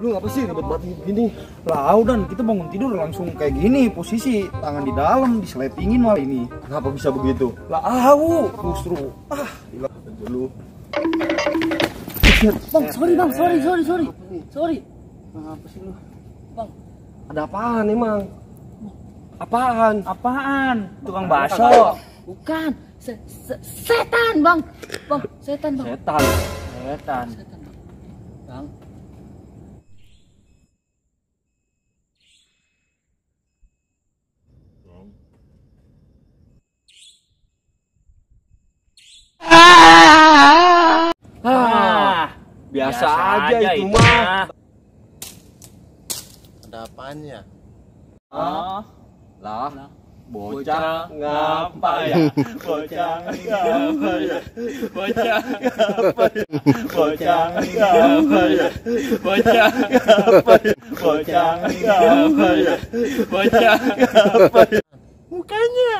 Lu ngapa sih ribet banget gini? Lah dan kita bangun tidur langsung kayak gini, posisi tangan di dalam diselepingin malah ini. Kenapa bisa begitu? Lah justru gila aja lu. Bang, sorry. Apa sih lu? Bang, Ada apaan emang? Apaan? Tukang bakso. bukan. Setan, Bang. Bang, setan, Bang. Setan. Setan, Bang. Biasa aja itu mah. Ada apanya? Lah, bocah ngapa ya? Bocah ngapa ya? Bocah ngapa ya? Bocah ngapa ya? Bocah ngapa ya? Bocah ngapa ya? Bocah ngapa ya? Mukanya.